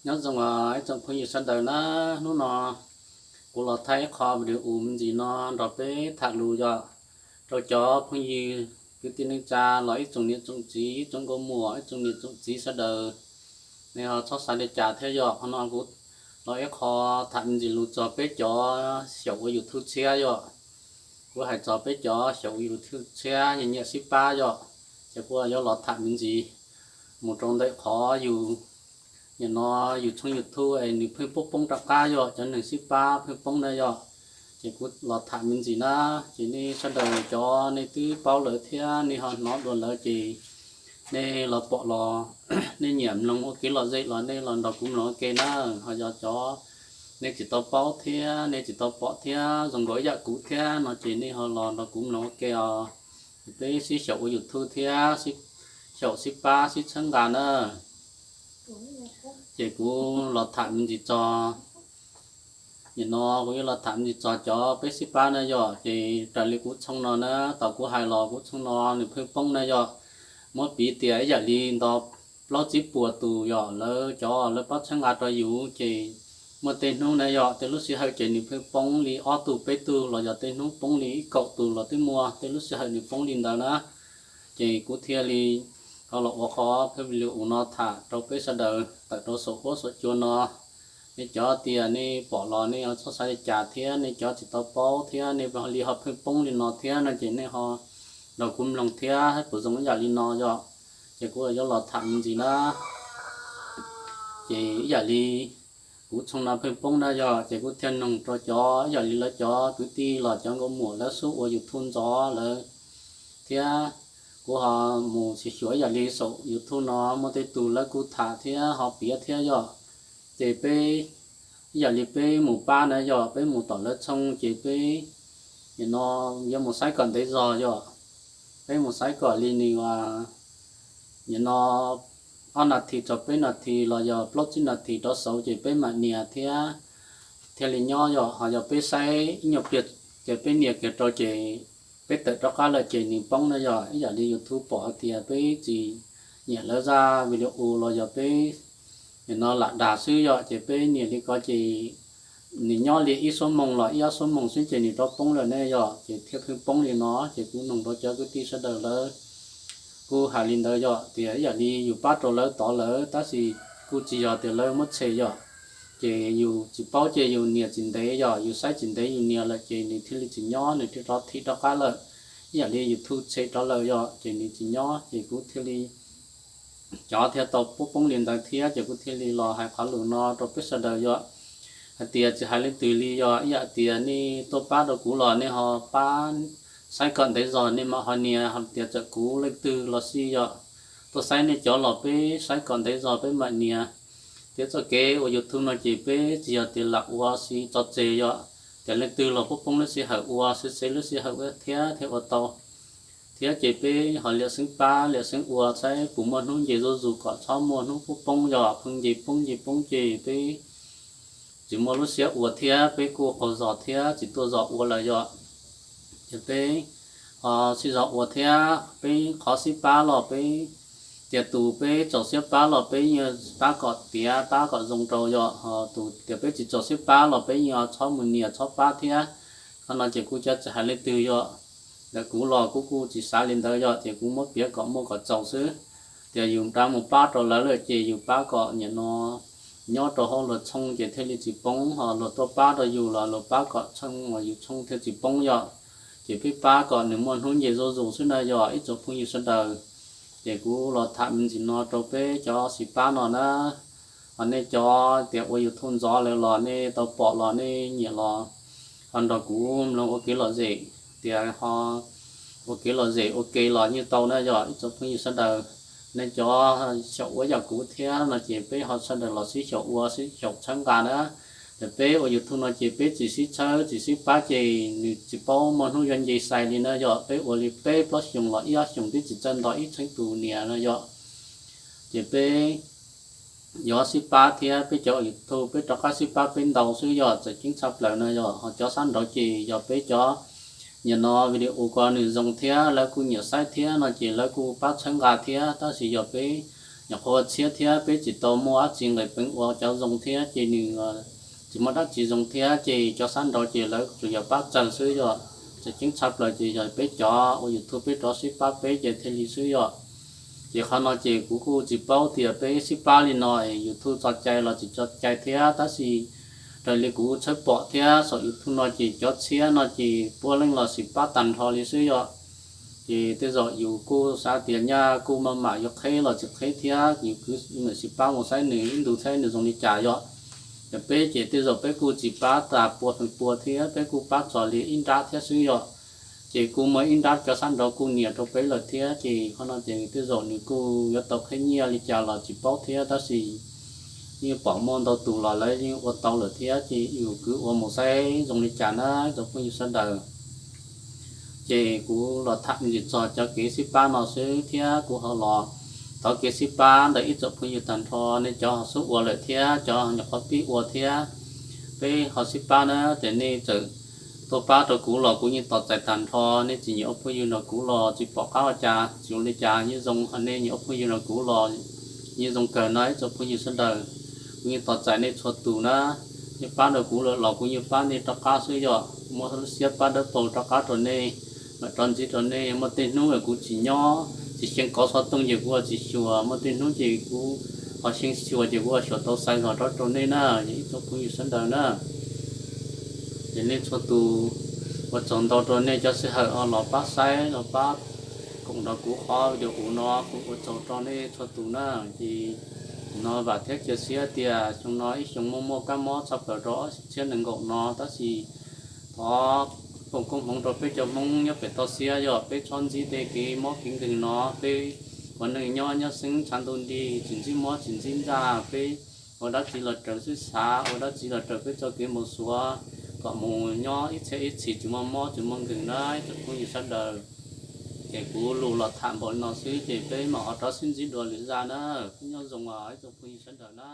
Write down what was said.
Nyob zoo ib tsoom phooj ywg sawv daws na, hnub no kuv los thaij ib qho video me ntsis no nrog peb tham lus yom, rau cov phooj ywg kwv tij neej tsa los ib tsoom niam tsoom txiv, ib tsoom nkauj muam, ib tsoom niam tsoom txiv sawv daws, nej ho txhob xav li cas thiab yom. Qhov no kuv los ib qho tham me ntsis lus txog peb cov xyaum ua YouTube tshiab yom. Kuv hais txog peb cov xyaum ua YouTube tshiab nyiam nyiam sib pab yom, ces kuv yuav los tham me ntsis mus rau ntawm qhov yus nim no yus tshooj YouTube es nws pheej poob poob rov qab yom, cov neeg sib pab pheej poob na yom. Ces kuv los tham me ntsis na, ces nej sawv daws cov nej twb paub lawm thiab nej ho hnov dua lawm ces nej los pom los nej nyiam mloog ua kev lom zem los nej los nrog kuv mloog ua ke na. Ho yog cov nej tsis tau paub thiab nej tsis tau pom thiab zoo nkaus ib yam kuv thiab no ces nej ho los nrog kuv mloog ua ke os. Peb sib xyaum ua YouTube thiab xyaum sib pab sib txhawb nqa na. Ces kuv los tham me ntsis txog, nim no kuv yuav los tham me ntsis txog cov peb sib pab na yom. Ces raws li kuv tshooj no na, tau kuv hais los kuv tshooj no nws pheej poob na yom. Muab piv tias ib yam li nto plaub tsib puas tus yom, lawv cov lawv pab txhawb nqa rau yus ces muaj tej hnub na yom, tej lub sij hawm ces nws pheej poob li ob tug peb tug los yog tej hnub poob li ib kaum tus los twb muaj, tej lub sij hawm nws poob li ntawd na. Ces kuv thiaj li ho los ua qhov video no tham rau peb sawv daws tawm rau saum huab saum cua no. Nej cov tias nej pom los nej txhob xav li cas thiab nej cov tsis tau paub thiab nej li ho pheej poob li no thiab no ces nej ho nrog kuv mloog thiab puas zoo ib yam li no yom. Ces kuv yuav los tham me ntsis na. Ces ib yam li kuv tshooj no pheej poob na yom, ces kuv thiaj noog rau cov ib yam li lawv cov kwv tij los cov nkauj muam lawv xub ua YouTube ntxov lawm thiab kuv ho mus xyuas xyuas ib yam li saum YouTube no muaj tej tus lawv kuj tham thiab ho piav thiab yom. Ces peb ib yam li peb mus pab na yom, peb mus tom lawv tshooj ces peb nim no yuav mus saib kom ntev zog yom. Peb mus saib kom li nws nim no ob nas this txog peb nas this los yog plaub tsib nas this rov saud ces peb mam nias thiab thiaj li nyob yom. Ho yog peb saib ib nyuag pliag ces peb nias kiag rau ces peb tawm rov qab lawm ces nws poob na yom. Ib yam li YouTube pom hais tias peb tsis nyiam lawv zaj video los yog peb nim no lam dag xwb yom, ces peb nias li ko ces nws nyob li ib xuab moos los ib ob xuab moos xwb ces nws rov poob lawm ne yom, ces thiaj pheej poob li no. Ces kuv noog rau cov kwv tij sawv daws lawv kuj hais li ntawd yom, tias ib yam li yus pab rau lawv tod lawm tab sis kuj tsis yog tias lawv muab tshem yom. Ces yus tsis paub ces yus nias tsis ntev yom, yus saib tsis ntev yus nias lawm ces nws thiaj li tsis nyob, nws thiaj rov thim rov qab lawm. Ib yam li YouTube tshem rov lawm yom, ces nws tsis nyob ces kuv thiaj li cov thiaj tau poob poob li ntawd thiab ces kuv thiaj li los hais qhov lus no rau peb sawv daws yom. Hais tias tsis hais leej twg li yog ib yam tias nej tuaj pab rau kuv los nej ho pab saib kom ntev zog nej mam ho nias, ho tias txawm kuv leej twg los xij yom, tuaj saib nej cov los peb saib kom ntev zog peb mam nias. Thiab txoj kev ua YouTube no ces peb tsis yog tias lam ua si tso tseg yom, tias leej twg los poob poob lub sij hawm ua, xwb xeeb lub sij hawm ua thiab thiaj ua tau. Thiab ces peb ho liam xeeb pab liam xeeb ua saib puas muaj hnub nce zuj zus kom txhob muaj hnub poob poob yom, pheej nce poob nce poob ces peb tsis muaj lub siab ua thiab peb kuj qaug zog thiab tsis tuaj zog ua lawm yom. Ces peb ho sib zog ua thiab peb qhov sib pab los peb tias tus peb txaus siab pab los peb yeej pab kom tiav pab kom zoo rau yom, ho tus tias peb tsis txaus siab pab los peb yeej txhob mus nias txhob pab thiab. Qhov no ces kuv cov tsis hais leej twg yom, ntawm kuv los kuv kuj tsis xav li ntawd yom, ces kuv muab piav kom muaj kom txaus xwb. Tias yus rov mus pab rau lawv lawm ces yus pab kom nim no nyob rau hauv luag tshooj ces thiaj li tsis poob, ho luag tuaj pab rau yus los luag pab kom tshooj uas yus tshooj thiaj tsis poob yom. Ces peb pab kom nws muaj hnub nce zuj zus xwb na yom ib tsoom phooj ywg sawv daws. Ces kuv los tham me ntsis no rau peb cov sib pab no na. Ho nej cov tias ua YouTube ntxov lawm los nej tau pom los nej nyiam los ho nrog kuv mloog ua kev lom zem, tias ho ua kev lom zem ua ke los yeej tau na yom ib tsoom phooj ywg sawv daws. Nej cov xyaum ua yam kuv thiab no ces peb ho sawv daws los sib xyaum ua sib xyaum txhawb nqa na. Ces peb ua YouTube no ces peb tsis sib txhawb tsis sib pab ces nws tsis paub muaj hnub yuav nce xais li na yom. Peb ua li peb plaub xyoos los ib ob xyoos twb tsis txawj nto ib txheeb tus nias no yom. Ces peb yuav sib pab thiab peb cov YouTube peb rov qab sib pab peb ntau xwb yom, txawm ceeb tshaj plaws no yom. Ho cov sab nraud ces yog peb cov nim no video ko nws zoo thiab lawv kuj nyiam saib thiab no ces lawv kuj pab txhawb nqa thiab, tab sis yog peb nyuam qhuav ua tshiab thiab peb tsis tau muaj dab tsi nqis peev ua cov zoo thiab ces nws tsis muaj dab tsi zoo thiab ces cov sab nraud ces lawv tsuas yog pab tsawg xwb yom. Tseem ceeb tshaj plaws ces yog peb cov ua YouTube peb rov sib pab peb ces thiaj li xwb yom. Ces qhov no ces kuv kuj tsis paub tias peb sib pab li no es YouTube tso cai los tsis tso cai thiab, tab sis raws li kuv tshawb pom thiab saum YouTube no ces cov tshiab no ces puav leej los sib pab tag nrho li xwb yom. Ces tej zaum yus kuj xav tias nyaj kuj maj mam yuav qheb los tsis qheb thiab, yus kwv mus sib pab mus saib nws ib ntus saib nws zoo li cas yom. Yog peb ces tej zaum peb kuj tsis pab tas pua feem pua thiab, peb kuj pab txog li ib nrab thiab xwb yom. Ces kuj muaj ib nrab cov sab nraud kuj nias rau peb lawm thiab, ces qhov no ces tej zaum nws kuj yuav tau qheb nyiaj li cas los tsis paub thiab, tab sis yeej pom muaj ntau tus los lawv yeej ua tau lawm thiab, ces yus kwv ua mus saib zoo li cas na tsoom phooj ywg sawv daws. Ces kuv los tham me ntsis txog cov kev sib pab no xwb thiab kuv ho los thov kev sib pab ntawm ib tsoom phooj ywg tag nrho, nej cov ho xub ua lawm thiab cov nyuam qhuav pib ua thiab, peb ho sib pab na. Ces nej txawm tuaj pab rau kuv los kuv yeej tos txais tag nrho. Nej tsis nyiam ua phooj ywg nrog kuv los tsis pom qab ua cas, tsis ua li cas yeej zoo, ho nej nyiam ua phooj ywg nrog kuv los yeej zoo kawg na ib tsoom phooj ywg sawv daws. Kuv yeej tos txais nej txhua tus na. Nej pab rau kuv lawm los kuv yeej pab nej rov qab xwb yom, muab lub siab pab dawb paug rov qab rau nej, mam rov ntxiv rau nej. Muaj tej hnub kuv tsis nyob tsis xyeev kov xov tooj ces kuv ua tsis xyuas, muaj tej hnub ces kuv ho xyeev xyuas ces kuv ua xyuas tau xais los rov rau nej na, yog ib tsoom phooj ywg sawv daws na. Ces nej txhua tus, ua tsaug ntau rau nej cov sij hawm ho los pab saib los pab koom nrog kuv qhov video no, kuv ua tsaug rau nej txhua tus na. Ces no vam thiab cia siab tias xyoo no ib xyoo muaj muaj kab mob tshaj plaws rau ob txhiab nees nkaum no, tab sis thov foom koob hmoov rau peb cov Hmoob nyob pem toj siab yog peb txhob ntsib tej kev mob kev nkeeg no, peb ua neej nyob nyob xeeb tshav ntuj nrig, tsis ntsib mob tsis ntsib ntsaj, peb ua dab tsi los raws xwb xav, ua dab tsi los raws peb txoj kev mus suav, kom mus nyob ib txhiab ib txhis tsis muaj mob tsis muaj nkeeg na ib tsoom phooj ywg sawv daws. Ces kuv lus los tham npaum li no xwb ces peb mam ho rov sib ntsib dua lwm zaj na. Peb nyob zoo os ib tsoom phooj ywg sawv daws na.